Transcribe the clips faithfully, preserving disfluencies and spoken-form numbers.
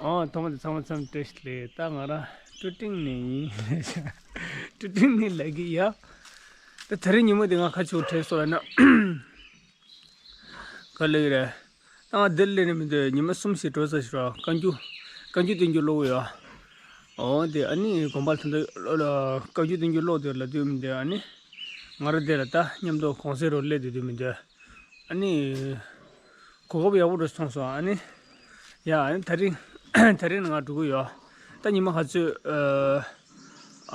ཨོ་ཐོག་མ་དེ་ཚང་མ་ཚང་བཀྲ་ཤིས་བདེ་ལེགས། ད་ང་རང་ཀྲུ་ཀྲིང་ནས་ཡིན། ཀྲུ་ཀྲིང་ནས་ལབ་ཀྱི་ཡ། ད་དེ་རིང་ཉིན་མོ་དེ་ང་ཁ་ཆུ་བྲེལ་སོང་ཡ་ན། ག་ལེ་རེད། ད་ང་འདིར་སླེབས་ནས་མི་འདུག་ཉི་མ་གསུམ་ཞིག་འགྲོ་ས་ཞིག་ར། བཀའ་འགྱུར། བཀའ་འགྱུར་བསྟན་འགྱུར་ཀློག་ཡ། ཨོ་དེ་ཨ་ནི་དགོན་པ་ལ་ད་ལྟ་བཀའ་འགྱུར་བསྟན་འགྱུར་ཀློག་དེ་ལ་དུས་མི་འདུག་ཨ་ནི་ང་རང་དེ་ལ་ད་མཉམ་དུ་གུང་སེང་རུ་སླེབས་དུས་དུས་མི་འདུག་ཨ་ནི། གོ་སྐབས་ཡག་པོ་རུ་སོང་སོང་ཨ་ནི། ཡ་ཨ་ནི་དེ་རིང་དེ་རིང་ང་འགྲོ་གི་ཡོད། ད་ཉི་མ་ག་ཚོད་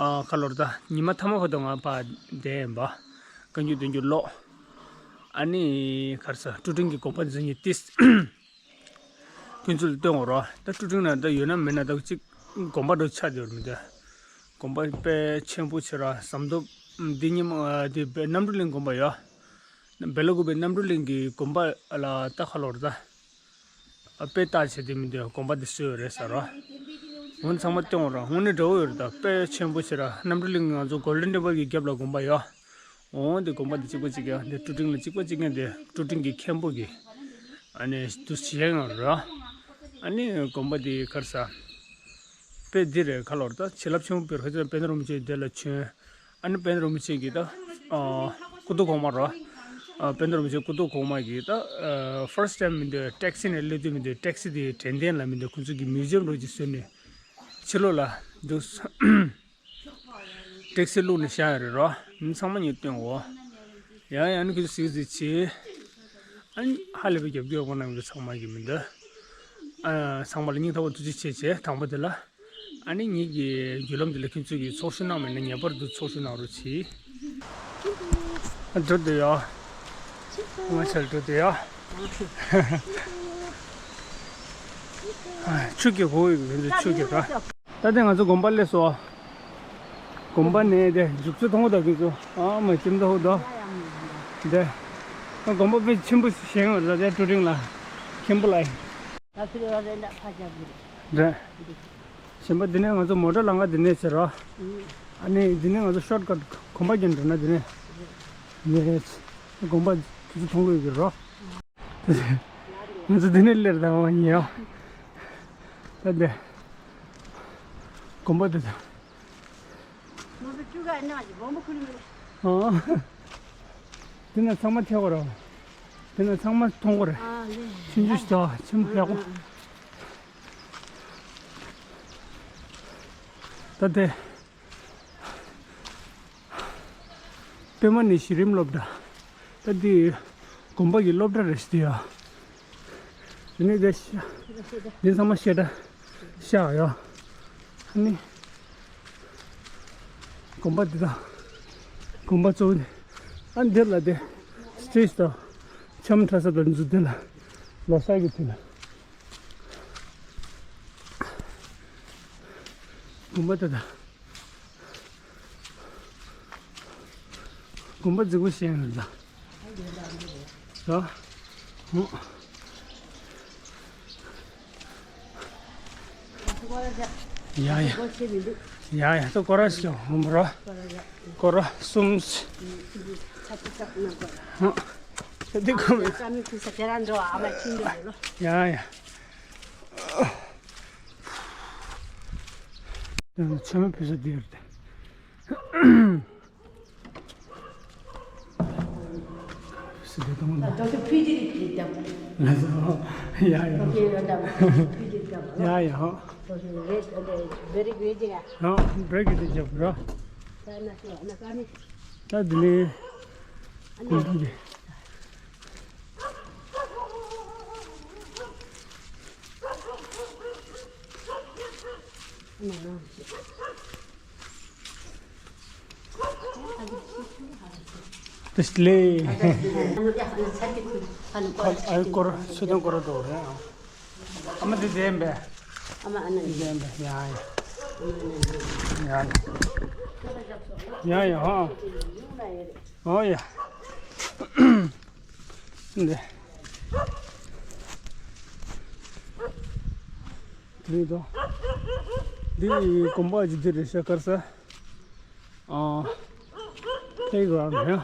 ཨ་ཁ་ལོར་ད་ཉི་མ་ཐ་མ་ཁ་ཐོག་ང་ཕར་བསྡད་ཡིན་པ། བཀའ་འགྱུར་བསྟན་འགྱུར་ཀློག་ཨ་ནི་ག་རེ་ཟ་ཀྲུ་ཀྲིང་གི་དགོན་པ་འཛིན་གྱི་ཏིས། ཁྱོད་ཚོ་ལ་སྟོན་འོ་རོགས། ད་ཀྲུ་ཀྲིང་ན་ད་ཡོད་ན་མེད་ན་ད་གཅིག་དགོན་པ་འགྲོ་ཆགས་བསྡད་ཡོད་མི་འདུག་དགོན་པ་དཔེ་ཆེན་པོ་ཆེ་ར་ཟམ་གདོང་འདི་ཉིན་མ་འདི་རྣམ་གྲོལ་གླིང་དགོན་པ་ཡོད། བེ་ལ་ཀུ་པེ་རྣམ་གྲོལ་གླིང་གི་དགོན་པ་ལ་ད་ཁ་ལོར་ད། དཔེ་ལྟ་བྱེད་དེ་མི་འདུག་དགོན་པ་འདི་སུ་ཡོད་རེད་ཟེར་རོ། འོན་ཚང་མ་སྟོན་འོ་ར་དངོས་གནས་འདྲ་བོ་ཡོད་རེད་ད། དཔེ་ཆེན་པོ་ཆེ་ར་རྣམ་གྲོལ་གླིང་ང་ཚོ་གོལ་ཌན་ཊེམ་པལ་གྱི་རྒྱབ་ལ་དགོན་པ་ཡོད། འོང་དེ་དགོན་པ་འདི་གཅིག་པ་གཅིག་རྐྱང་། འདི་ཀྲུ་ཀྲིང་ལ་གཅིག་པ་གཅིག་རྐྱང་དེ་ཀྲུ་ཀྲིང་གི་མཁན་པོ་གི་ཨ་ནི་དུ་བྱེད་ཡང་ར། ཨ་ནི་དགོན་པ་འདི་གར་ས་དཔེ་འདི་རེད་ཁ་ལོར་ད་བྱིན་རླབས་ཆེན་པོ་བེར་ཁ་ཅན་པད་ནོར་རིན་པོ་ཆེ་འདི་ལ་བྱོན། ཨ་ནི་པད་ནོར་རིན་པོ་ཆེ་གི་ད་སྐུ་ཐོག་གོང་མ་ར། པད་ནོར་རིན་པོ་ཆེ་སྐུ་ཐོག་གོང་མ་གི་ད་ཕར་སི་ཊི་ཊེམ་མི་འདུག་ཊེག་སི་ནས་སླེབས་དུས་མི་འདུག་ཊེག་སི་དེ་དྲན་རྟེན་ལ་མི་འདུག་ཁོང་ཚོ་གི་མིའུ་ཛི་ཡམ་རོ་ཅིག་བཟོས་ནས་ཕྱི་ལོགས་ལ་འདུག་ཊེག་སི་བླུགས་ནས་བཞག་ཡོད་རེད་རོ། ཨ་ནི་ཚང་མ་ངས་སྟོན་འོ། ཡང་ཡང་ནི་ཁོས་གཟིགས་གཟིགས་བྱེད། ཨ་ནི་ཧ་ལས་པའི་རྒྱབ་སྐྱོར་གནང་གི་ཚང་མ་གི་མི་འདུག་ཨ་ཚང་མ་ལ་སྙིང་ཐག་པ་ཐུགས་རྗེ་ཆེ་བྱས་དང་པོ་དེ་ལ། ཨ་ནི་ངེད་ཀྱི་བརྒྱུད་ལམ་དེ་ལ་ཁྱོད་ཚོས་ཀྱི་ཚོགས་ཞུགས་གནང་མེད་ན་ངེས་པར་དུ་ཚོགས་ཞུགས་གནང་རོགས་གྱིས། ཨ་འགྲོ་འདོད་ཡོད། ང་ཚོ་འགྲོ་འདོད་ཡོད། ཨ་ཆུ་རྐྱལ་གོ་ཡོད་ཀྱི་ཁྱོད་ཚོས་ཆུ་རྐྱལ་ད། ད་ལྟ་ང་ཚོ་དགོན་པ་སླེབས་སོང་། དགོན་པ་ནས་དེ་འཇུག་ཚུལ་མཐོང་གི་འདུག་ཁྱོད་ཚོ། ཨ་མ་ཁྱིམ་ཐོག་འདུག་དེ། ཨ་དགོན་པ་དཔེ་ཆེན་པོ་ཞིག་བཞེངས་ཡོད་རེད་ད་ཀྲུ་ཀྲིང་ལ། མཁན་པོ་ལགས། རེད། གཞན་པ་འདི་ནས་ང་ཚོ་མོ་ཊ་ལམ་ཁ་འདི་ནས་བྱེད་རོགས། ཨ་ནི་འདི་ནས་ང་ཚོ་ཤོར་ཀཊ་གོམ་པ་བརྒྱབ་འགྲོ་ན་འདི་ནས། ཡེས། དགོན་པ་དེ་ཚོ་མཐོང་གི་ཡོད་ཀྱི་རོ། ང་ཚོ་འདི་ནས་སླེབས་དང་བ་ཉེ་བ། ད་འདི། དགོན་པ་འདི་ཚོ། ཨོ། འདི་ན་ཚང་མ་ཐེག་གོ་ར། འདི་ན་ཚང་མ་མཐོང་གོ་ར། ཆུང་ཆུང་ཞིག་ཆེན་པོ་ཐེག་གོ། ད་དེ། པདྨ་ནས་གཞི་རིམ་སློབ་གྲྭ། ད་འདི་དགོན་པ་གི་སློབ་གྲྭ་རེད་ཤག་འདི་ཡ། འདི་ནས་འདི་ཤ། འདི་ཚང་མ་བཤད་གྲྭ་ཤག་ཡ། ཨ་ནི་དགོན་པ་འདི་དང་། དགོན་པ་གཙོ་བོ་འདི། ཨ་འདི་ལ་དེ་སི་ཊེ་ཇི་དང་འཆམ་འཁྲབ་ས་དང་འཛུགས་འདི་ལ། ལོ་གསར་གྱི་དུས་ལ། དགོན་པ་འདི་དང་། དགོན་པ་རྫིག་པོ་ཞིག་ཡིན་ད། ར། ཧུ། ཡ་ཡ། ཡ་ཡ། ད་སྐོར་ར་ཞིག་ཧུམ་ར། སྐོར་ར་གསུམ། ཧུ། ད་འདི་ཁོ་མི། ཡ་ཡ། ཡང་ཆེན་མོ་བུད་ས་འདི་རེད། སི་དེ་དང་ན། ད་དུ་ཕི་ཇི་རི་ཕི་ཏམ། ལ་སོ། ཡ་ཡ། ཕི་ཇི་རི་ཏམ། ཡ་ཡ། ཧོ། ད་དུ་རེད་འདི་བེ་རི་བེ་ཇི་ཡ། ཧོ། བེ་རི་གི་དེ་རྒྱབ་རོ། ད་ན་སོ་ན་ཀ་ནི། ད་དེ་ནས། ཀུན་ཏུ་དེ། དེ་སླེ། ཨ་སྐོར་ཆུ་དོན་སྐོར་འགྲོ་རེད། ཨ་མ་དེ་བདེན་པས། ཨ་མ་ཨ་ན་བདེན་པས། ཡ་ཡ། ཡ་ཡ། ཡ་ཡ་ཧོ། ཨོ་ཡ། འདི། འདི་དང་། འདི་གོམ་པ་ཅིག་འདི་རེད་ཤག་གར་ས། ཨ། ཕེ་གྷ་རའུན་ཌི་ཡ།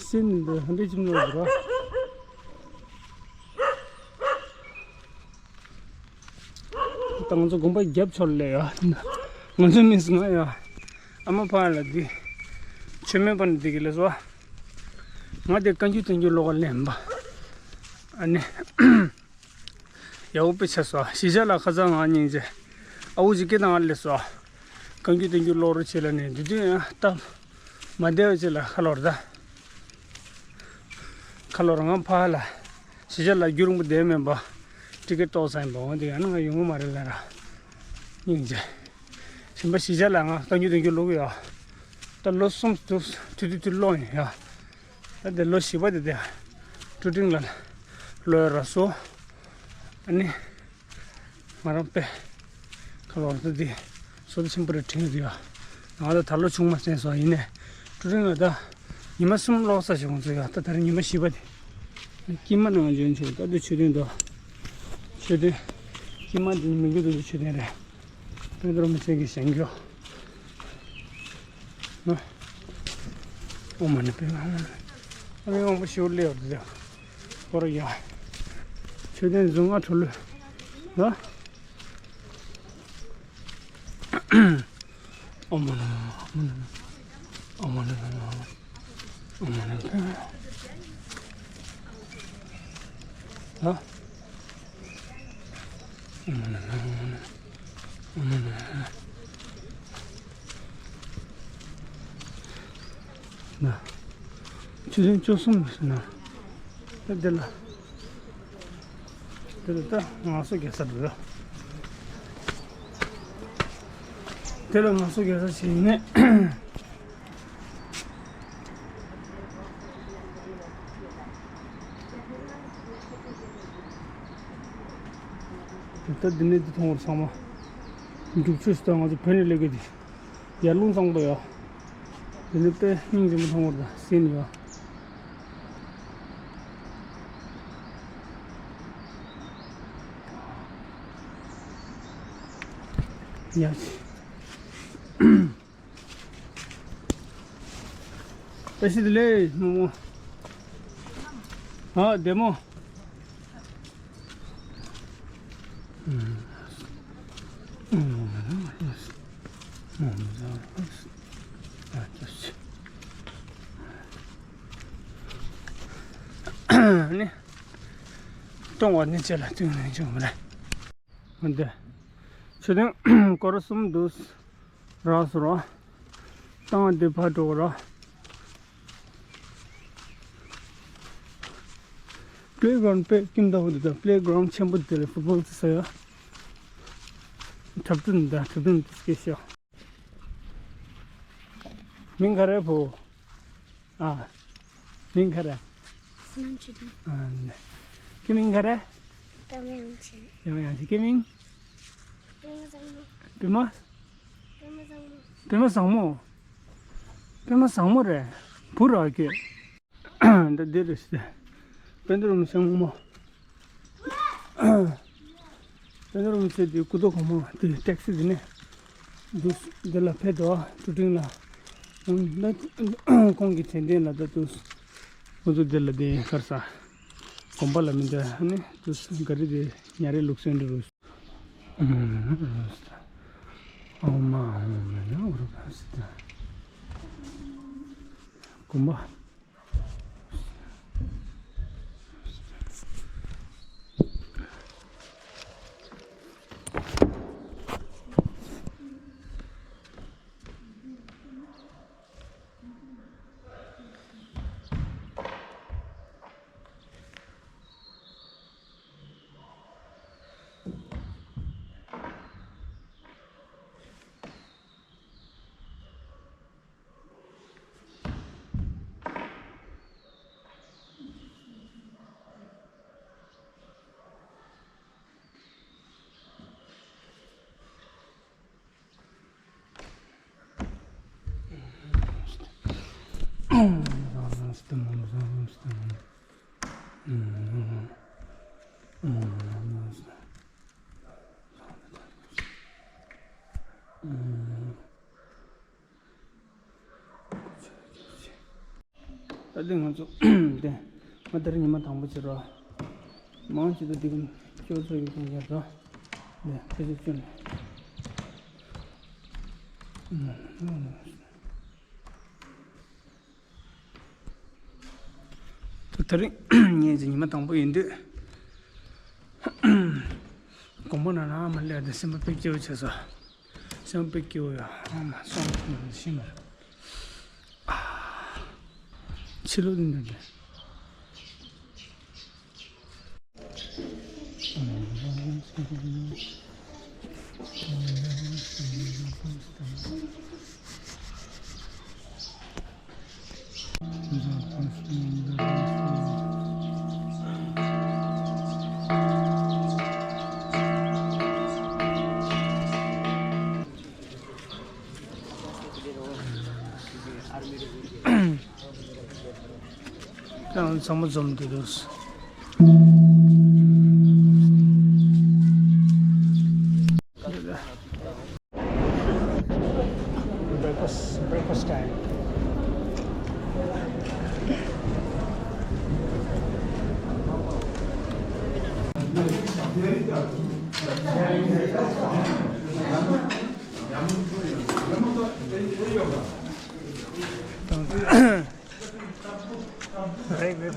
སིན་འདི་ཧན་ཏེ་ཅིམ་ནོ་འདི་ར། ད་ང་ཚོ་དགོན་པ་རྒྱབ་ཕྱོགས་ལ་ཡ། ང་ཚོ་མི་སུ་ང་ཡ། ཨ་མ་ཕ་ལ་འདི། ཆོས་མེད་པ་ནི་འདི་གི་ལས་སོ། ང་དེ་བཀའ་འགྱུར་བསྟན་འགྱུར་ཀློག་ག་ལེན་པ། ཨ་ནི། ཡ་འོ་པེ་ཆ་སོ། གཞིས་ཆགས་ལ་ཁ་སང་ང་སྙིང་རྗེ། ཨ་འུ་ཅིག་སྐད་དང་ཨ་ལས་སོ། བཀའ་འགྱུར་བསྟན་འགྱུར་ཀློག་རོགས་བྱེད་ལ་ནི་འདི་དུས་ཡང་སྟབས། མ་བདེ་བ་ཅིག་ལ་ཁ་ལོར་ད། ཁ་ལོར་ང་ཕ་ལ། གཞིས་ཆགས་ལ་རྒྱུན་རིང་པོ་བསྡད་མེད་པ། ཊི་ཀེ་ཊི་ཏོག་ཙམ་ཡིན་པ་འོ་འདི་ཡང་ན་ང་ཡོང་གི་མ་རེད་ལ་ར། སྙིང་རྗེ། གཞན་པ་གཞིས་ཆགས་ལ་ང་བཀའ་འགྱུར་བསྟན་འགྱུར་ཀློག་གི་ཡོད། ད་ལོ་གསུམ་དུ་དུས་དུས་དུས་ཀློག་ཡིན་ཡ། ད་དེ་ལོ་བཞི་པ་དེ་དེ། ཀྲུ་ཀྲིང་ལ་ལོ་ཡ་ར་སོ། ཨ་ནི། ང་རང་པེ། ཁ་ལོར་ད་དེ། སོ་ད་ཆེན་པོ་རེ་དྲན་ཡོད་ཡ། ང་ད་ད་ལོ་ཆུང་མ་ཟེར་སོ་ཡིན་ནས། ཀྲུ་ཀྲིང་ལ་ད། ཉི་མ་གསུམ་ཀློག་ས་ཞིག་ཁོང་ཚོ་ཡ་ད་ད་རེས་ཉི་མ་བཞི་པ་དེ། ཀྱེ་མ་ནང་འཇོན་ཆོག་ད་དུ་མཆོད་རྟེན་དུ། མཆོད་རྟེན། ཀྱེ་མ་དེ་མི་འགྱུར་དུ་མཆོད་རྟེན་རེད། པེ་ཏྲོ་མི་སེ་གི་ཞལ་འགྱུར། ན། ཨོ་མ་ནི་པེ་མ་ཨོ་མ་ནི། ཨ་མི་དབང་པོ་ཞིའུ་ལེ་ཡོད་དེ། ཧོ་ར་ཡ། མཆོད་རྟེན་གཟུངས་སྔགས་འཕྲོ་ལུས། ན། ཨོ་མ་ནི། ཨོ་མ་ནི། ཨོ་མ་ནི། ཨོ་མ་ནི། ཨོ་མ་ནི། ཨོ་མ་ནི། ན། ཆུ་ཚོད་བཅུ་གསུམ་ཟིན་ན། ད་འདི་ལ། དེ་ལ་ད་ང་ཚོ་རྒྱལ་ས་འགྲོ་ཡ། དེ་ལ་ང་ཚོ་རྒྱལ་ས་ཞིག་ཡིན་ནས། དེ་ལྟར་འདི་ནས་འདི་མཐོང་བར་ཚང་མ། འབྲུག་ཆུ་ཞིག་ད་ང་ཚོ་བོད་ནས་སླེབས་གི་དེ། ཡར་ཀླུང་གཙང་པོ་ཡོད། དེ་ནས་དཔེ་སྙིང་རྗེ་མོ་མཐོང་བར་ད་ཟིན་ཡོད། ཡ། བཀྲ་ཤིས་བདེ་ལེགས་རྨོ་མོ། ཨ་བདེ་མོ། ནི། གཏོང་བ་ནི་ཅི་ལ་བཏུང་ནས་འཇོག་མི་ལ། འདི། ཆུ་དོན་སྐོར་གསུམ་འདུག་རག་སོ་ར། བཏང་བ་འདི་ཕར་འགྲོ་ར། པི་ལེ་གྷི་རའུན་དཔེ་ཁྱིམ་ལྟ་བུ་འདུག་ད་པི་ལེ་གྷི་རའུན་ཆེན་པོ་འདི་ལ་ཕུཊ་བོལ་རྩེ་ས་ཡ། འཁྲབ་སྟོན་འདི་འཁྲབ་སྟོན་འདི་སྐད་ཤོག་མིང་ག་རེ་བོ། ཨ། མིང་ག་རེ། སྣང་ཆུ་དང་། ཨ་ནི། ཁྱེད་མིང་ག་རེ། ཀྲང་དབྱངས་ཆེན། ཀྲང་དབྱངས་ཆེན་ཁྱེད་མིང་། པད་མ་བཟང་མོ། པད་མ། པད་མ་བཟང་མོ། པད་མ་བཟང་མོ། པད་མ་བཟང་མོ་རེད། བུ་ར་ཁྱེད། འདི་འདི་རེད་ཟེར། པད་མ་བཟང་མོ། པད་མ་བཟང་མོ་ཚོས་འདི་སྐུ་ཐོག་གང་མང་འདི་ཊེག་སི་འདི་ནས་འདུག་འདི་ལ་ཕེབས་འདུག་ཀྲུ་ཀྲིང་ལ། ད་ཁོང་གི་དྲན་རྟེན་ལ་ད་དུ་ང་ཚོ་འདི་ལ་འདི་གར་ས་དགོན་པ་ལ་མི་འདི་ནི་དུ་ག་རེ་འདི་ཉ་རེ་ལུགས་སྲོལ་འདི་རུ། ཨོ་མ་ཨོ་མ་ན་འོ་རུ་ག་སི་ད། དགོན་པ། ད་ལྟ་ང་ཚོ་དེ་ང་ད་རེས་ཉི་མ་དང་པོ་བྱེད་རོགས། མང་ཆེ་ད་འདི་གམ་ཅོ་ཚོ་ཡོད་ཀྱང་ཡོད་རོགས། ནས་ཕལ་ཆེར་བཅུ་ནས། དེ་རིང་ངས་ཀྱི་ཉི་མ་དང་པོ་ཡིན་དུས། དགོང་མོ་ན་ན་མ་སླེབས་ཏེ་སེམས་པ་དཔེ་སྐྱིད་པོ་བྱས་སོང་། སེམས་པ་དཔེ་སྐྱིད་པོ་ཡོད། ཨ་མ་སོང་ཤི་མ། ཕྱི་ལོགས་འདི་འདྲ་རེད། ཡང་ཚང་མ་འཛོམས་བསྡད་འདུག Breakfast, breakfast time. རེད་རེད།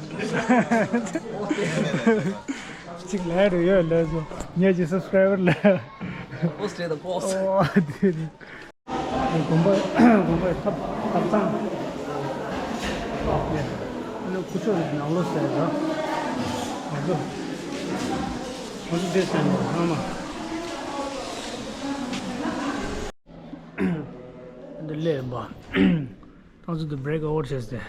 གཅིག་ལས་རེད་ཡོད་ལས་སོ། ངེད་ཀྱི་སབ་སི་ཀ་རའི་བར་ལས། Boss ལས་དང་boss། ཨོ་དེ་རེད། དགོན་པ་དགོན་པའི་ཐབ་ཐབ་ཚང་། ཨ་ནི་ཁུ་ཆོ་རེད་ནང་ལོགས་ཟེར་ར། ང་ཚོ་ང་ཚོ་དེ་ཟེར་ནས་ཚང་མ། འདི་ལས་པ། ང་ཚོ་འདི་break over བྱས་ཏེ།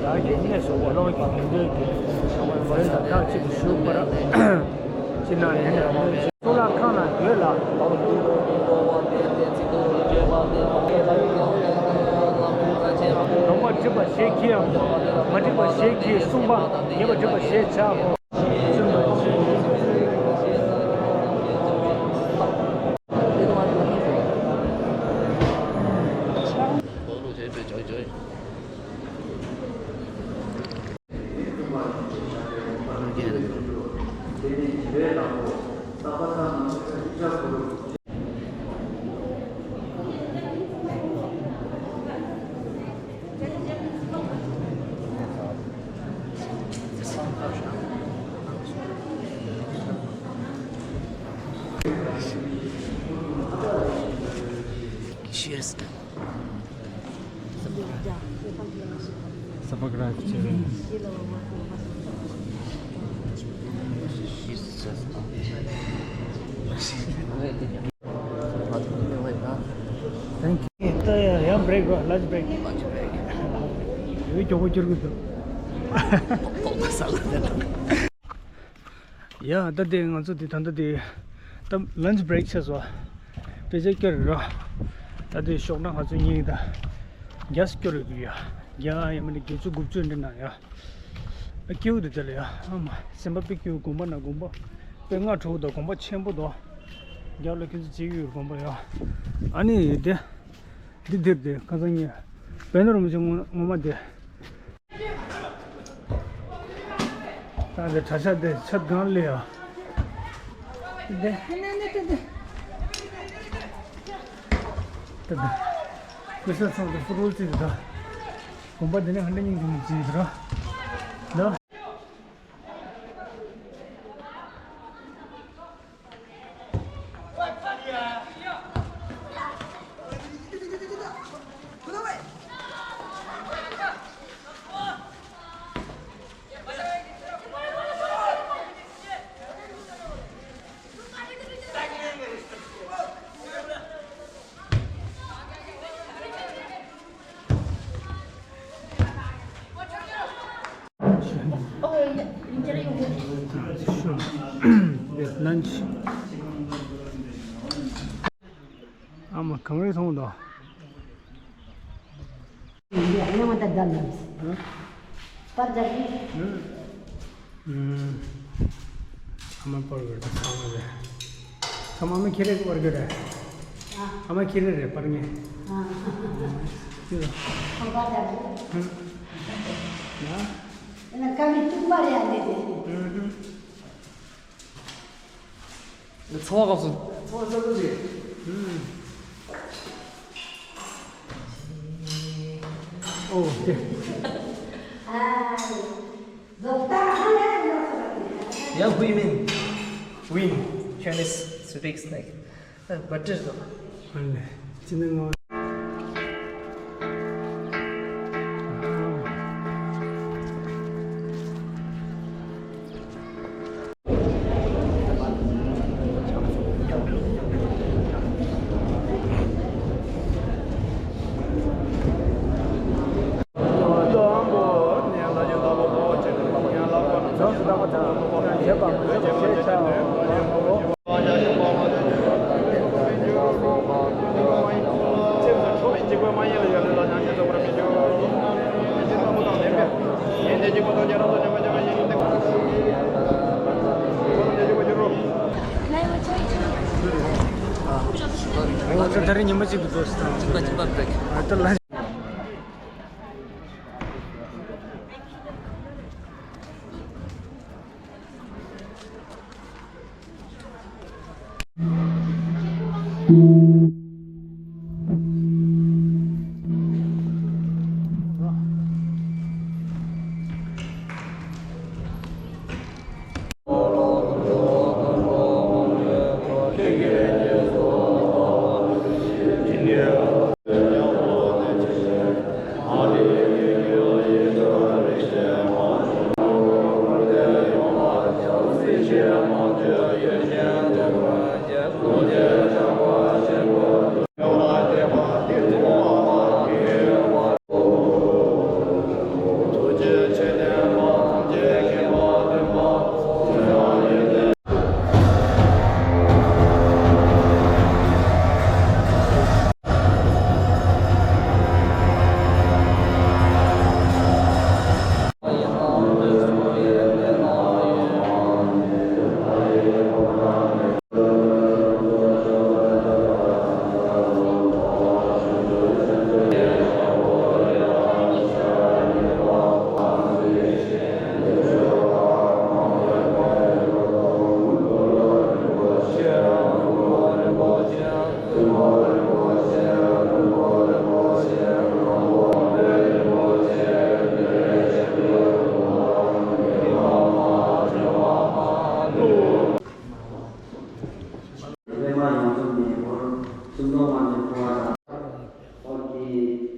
བདག་གིས་གནས་སུ་འོད་ལོང་གི་མདུན་དུ་བོན་དང་སྟག་གཅིག་ཏུ་བཞུགས་པར་ཅི་སྣང་ཡེ་ནས་གསུང་ལག་ཁང་ན་ཡོད་ལ། ལོག་པར་སྒྲིབ་པ་ཞེས་བགྱིའམ། མ་སྒྲིབ་པ་ཞེས་བགྱིས་གསུངས་པ་ངེས་པར་སྒྲིབ་པ་ཞེས་བྱའོ། Cheers. Subscribe བྱེད། Thank you. ད་ཡང་break རོགས། lunch break. ཡོད་མགྱོགས་པོ་སྐྱུར་གི་འདུག་ཡ་ད་དེ་ང་ཚོ་དེ་ད་ལྟ་དེ་ད་lunch break བྱས་སོང་། དཔེ་ཆ་སྐྱོར་རོགས། ད་དེ་ཞོགས་ན་ང་ཚོ་གཉིས་ད་རྒྱ་སྐྱོར་ཡོད་ཡ། རྒྱ་ཡ་མ་ནི་བརྒྱད་ཅུ་དགུ་བཅུ་འདྲ་ན་ཡ། ཨ་སྐྱིད་པོ་འདུག་དེ་ལ་ཡ། ཨ་མ་སེམས་པ་དཔེ་སྐྱིད་པོ། དགོན་པ་ན་དགོན་པ་དཔེ་སྔ་དྲོ་དང་དགོན་པ་ཆེན་པོ་དང་། རྒྱབ་ལ་ཁྱེད་ཚོ་བྱེད་ཀྱི་ཡོད་དགོན་པ་ཡ། ཨ་ནི་དེ་འདི་འདིར་དེ་ཁ་སང་ཉིན་བན་རུམ་ཅིག་ངོ་ངོ་མ་དེ། ད་དེ་གྲྭ་ཤག་དེ་ཆབ་གང་ལས་ཡ། དེ་དེ་དེ་དེ་དེ། དེ་དེ་ཀུ་ཤ་ཚང་དེ་ཧྥུ་རོལ་ཅིག་དེ་ད། དགོན་པ་འདི་ནས་ཧ་འདྲ་སྙིང་རྗེ་མོ་ཅིག་རེད་ད། Lunch. ཨ་མ་གངས་རི་མཐོང་དོ། ཡང་མ་ད་ལྡབ་ལམ། པར་རྒྱག་གི། ཨ་མ་པར་གི་རེད། ཚང་མ་རེད། ཚང་མ་ཨ་མ་ཁྱེད་རེད་པར་གི་རེད། ཨ་མ་ཁྱེད་རེད་རེད་པར་ངེས། ཁོང་པར་རྒྱག་གི། ཡང་། ཡང་ན་ཀ་མི་ཏུག་པར་ཡང་ནས་དེ། ཚོང་བ་སྐབས་སུ། ཚོང་བ་སྐབས་སུ། ཨོ་དེ། ཡང་ཧུའི་མིན། ཝིན། Chinese speaks like butter. ད་རེས་ཉི་མ་གཅིག་གི་འགྲོ་སྲིད་དང་། གཅིག་པ་གཅིག་པ་བྲེག་ཨོ་དེ་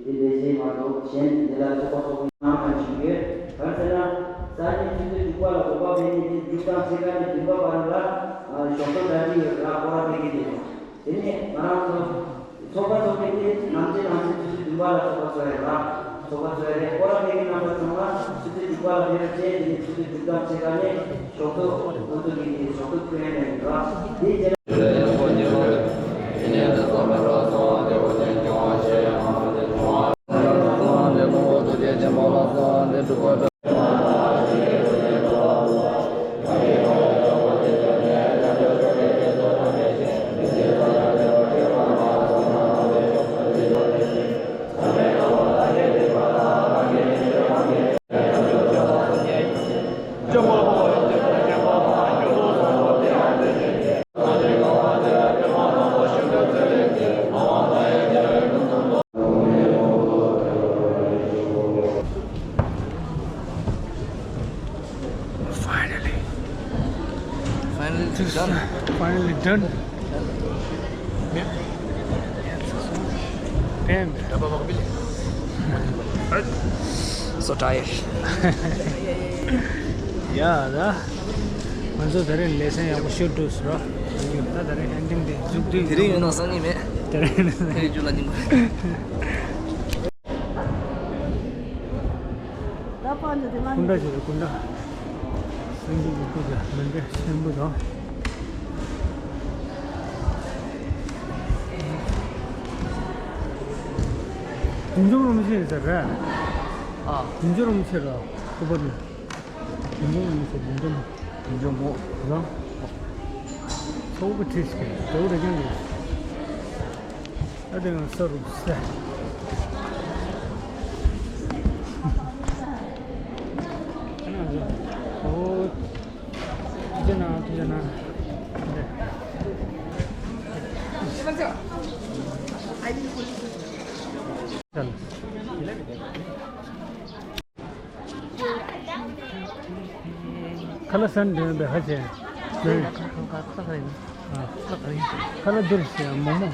དེ་ལས་གཞན་མ་གཏོགས་གཞན་དེ་ལ་ཚོགས་པ་ཚོགས་པའི་ནང་ལ་ཞུགས་ཡོད། གང་ཟེར་ན། ས་གནས་ཆུ་ཚོད་དྲུག་པ་ལ་དགོན་པ་ཕེབས་ནས་དེ་མཇུག་དང་ཕྱེད་ཀ་ནས་བདུན་པ་བར་ལ་ཞོགས་ཚོགས་གྲ་སྒྲིག་ཡོད་ལ་སྐོར་ར་ཕེབས་ཀྱི་འདུག་དེ་ནས་ང་རང་ཚོ་ཚོགས་པ་ཚོགས་པའི་དེ་ནམ་ཕྱེད་ནམ་ཕྱེད་ཆུ་ཚོད་བདུན་པ་ལ་ཚོགས་པ་ཚོགས་ཡོད་ལ་ཚོགས་པ་ཚོགས་ཡོད་རེད། སྐོར་ར་ཕེབས་ཀྱི་རྣམ་པ་ཚང་མ་ཆུ་ཚོད་དྲུག་པ་ལ་ཕེབས་རོགས་བྱས། དེ་ནས་ཆུ་ཚོད་དྲུག་དང་ཕྱེད་ཀ་ནས་ཞོགས་ཚོགས་ང་ཚོ་གི་དེ་ཞོགས་ཚོགས་ཕུལ་ཡ་ཡིན་ལ་དེ་རྗེས། Finally. Finally done. Finally done. Damn. So tired. ཡ་ད། ང་ཚོ་ད་རེས་ལེ་ཚན་ཡག་པོ་ཞུ་འགྲོ་ཟེར་རོ། ད་ད་རེས་ཨེན་ཌིང་དེ་མཇུག་བསྡུས། དེ་རིང་ཡོད་ན་སང་ཉིན་མེད། དེ་རིང་ཡོད་ན་སང་ཉིན། དེ་རིང་ཇུ་ལ་ཉིན་མ། སྐུ་འདྲ་ཞིག་རེད། སྐུ་འདྲ། སེང་གེ་གི་སྐུ་འདྲ་མི་འདྲ་ཆེན་པོ་དང་། ཡུམ་ཆུང་རིན་པོ་ཆེ་ཡིན་ས་རེད། ཨ། ཡུམ་ཆུང་རིན་པོ་ཆེ་ར། ཁོ་པ་ནི། ཡུམ་ཆུང་རིན་པོ་ཆེ། ཡུམ་ཆུང་། ཡུམ་ཆུང་མོ། ར། ཚོགས་པ་ཁྲིས་ཀྱི་དེའུ་རེ་ཀྱང་ཡོད། ཨ་དེ་ཡང་ས་རུབ་སེ། ཨོ། ཐུགས་རྗེ་གནང་། ཐུགས་རྗེ་གནང་། ཁ་ལག་ཟ་འདོད་པའི་ཧ་ཅང་། ཁ་ལག་འདིར་ཞེས་མོག་མོག་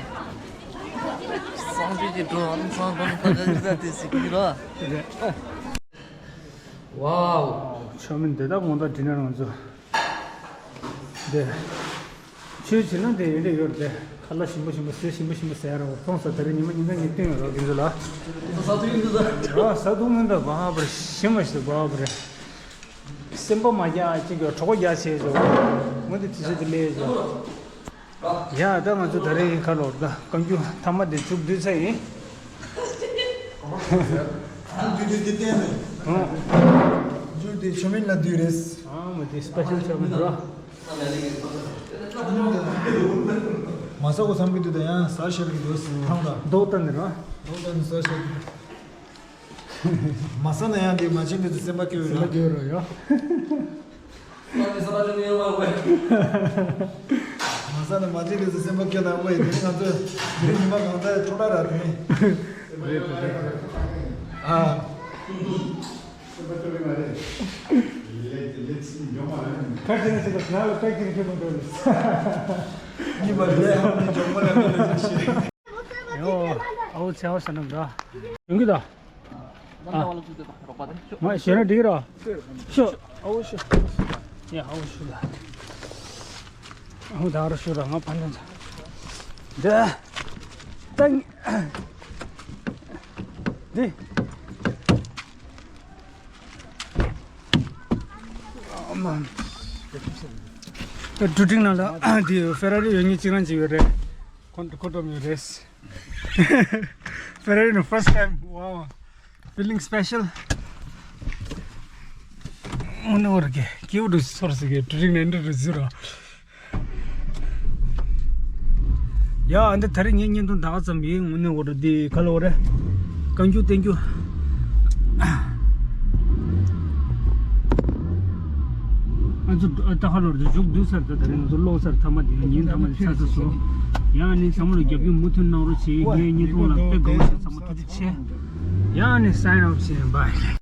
སང་ཅི་ཅི་འགྲོ་ཨམ་སང་གོམ་ད་ག་རི་ད་དེ་སི་ཀི་ར། ཝའོ། ཆོ་མིན་དེ་དག་གོང་ད་འདྲི་ན་རང་ཚོ། དེ། ཆོས་བྱེད་ན་དེ་ཡོད་རེད་ཡོད་རེད། ཁ་ལག་ཞིམ་པོ་ཞིམ་པོ་ཟས་ཞིམ་པོ་ཞིམ་པོ་ཟས་ར་བ་ཚོང་ས་དེ་རིང་ཉི་མ་ཉིན་གང་ངས་བསྟན་ཡོད་ར་དེ་ཚོ་ལ། ཟ་ཐུབ་ཡིན་འདུག་ཟ། ཟ་ཐུབ་མིན་འདུག་བ་བར་ཞིམ་མ་ཞིག་བ་བར། སེམས་པ་མ་རྒྱག་ཅིག་གི་གྲོགས་པོ་རྒྱག་བྱས་བྱས། ངོ་དེ་དུས་ཚོད་དེ་ལས་བྱས། ཡ་ད་ང་ཚོ་ད་རེས་ཁ་ལོར་ད་བཀའ་འགྱུར་ཐ་མ་དེ་མཇུག་བསྡུས་ཚར་ཡིན། མཇུག་བསྡུས་དུས་དེ་བསྟན་ནས། ཨོ། མཇུག་དེ་ཆོ་མིན་ལ་བསྡུས་རེད། ཨ་མ་དེ་སི་པེ་ཤལ་ཆོ་མིན་ར། མ་ཟ་གོ་བསམ་གྱི་འདུག་ད་ཡང་ཟ་ཤེས་ཀྱི་འདུག་ཐང་ད། རྡོག་ལྟ་ནི་ར། རྡོག་ལྟ་ནི་ཟ་ཤེས་ཀྱི་འདུག་མ་ཟ་ན་ཡང་དེ་མ་བྱིན་དུས་སུ་སེམས་པ་སྐྱོ་ཡོད་ལ། སེམས་པ་སྐྱོ་ཡོད་ར་ཡོ། མ་ཟ་ན་མ་བྱིན་དུས་སུ་སེམས་པ་སྐྱོ་ན་དངོས་ཡིན། དེ་ནི་ང་ཚོ་དེ་རིང་ཉི་མ་གང་ཚ་འཕྲོ་བརླག་རག་དེ་ནི། རེད་རེད་རེད། ཨ། སེམས་པ་སྐྱོ་གི་མ་རེད། ལས་ལས་ཚིག་འཇོག་མ་རེད། ཁ་ཅིག་ན་ཅིག་ལ་ང་ལ་ཁ་ཅིག་ཁྱོད་མ་འགྲོ་རེད། གཉིས་པ་ལས་ཧ་མི་འཇོག་མ་རེད་ཟེར་ཤེས། ཡོ། ཨའོ་ཆེ་བ་ས་ནམ་ར། ཡོང་གི་ད། ཨ། ང་ཞེ་ན་འགྲིག་ར། ཤོ། ཨའོ་ཤོ། ཡ་ཨའོ་ཤོ་ད། ཨའོ་ད་ར་ཤོ་ར་ང་ཕན་ཚུན་ཚ། འདི། ཏང་། འདི། ཨ་མ། ད་ཀྲུ་ཀྲིང་ནང་ལ་འདི་ཕེ་ར་རི་ཡོད་ངེས་གཅིག་རང་གཅིག་ཡོད་རེད། ཁོ་ཁོ་འགྲོ་མི་ཡོད་རེད། ཕེ་ར་རི་ནི་first time. Wow. Feeling special. ཨོ་ནི་འོར་གེ་ཀིའུ་རུ་སོར་སི་གེ་ཀྲུ་ཀྲིང་ནང་འདྲ་རུ་ཟུར་ར། ཡ་ཨ་འདི་ད་རེས་ངའི་བརྙན་ཐུང་ད་ག་ཙམ་ཡིན། དངོས་གནས་འོ་ར་འདི་ག་ལ་འོ་ར། བཀའ་འགྱུར་བསྟན་རྒྱུ། ང་ཚོ་ད་ག་ལོར་དུ་མཇུག་བསྡུ་ཚར། ད་ད་རེས་ང་ཚོ་ཀློག་ཚར། ཐ་མ་འདི་ཉིན་ཐ་མ་འདི་ཚར་ཚར་སོང་། ཡང་ནི་ཚང་མ་ལ་རྒྱབ་སྐྱོར་མུ་མཐུད་གནང་རོགས་བྱེད། ངའི་བརྙན་ཐུང་ལ་དཔེ་དགའ་བོ་བྱས། ཚང་མ་ཐུགས་རྗེ་ཆེ། ཡང་ནི་sign off་བྱེད། Bye.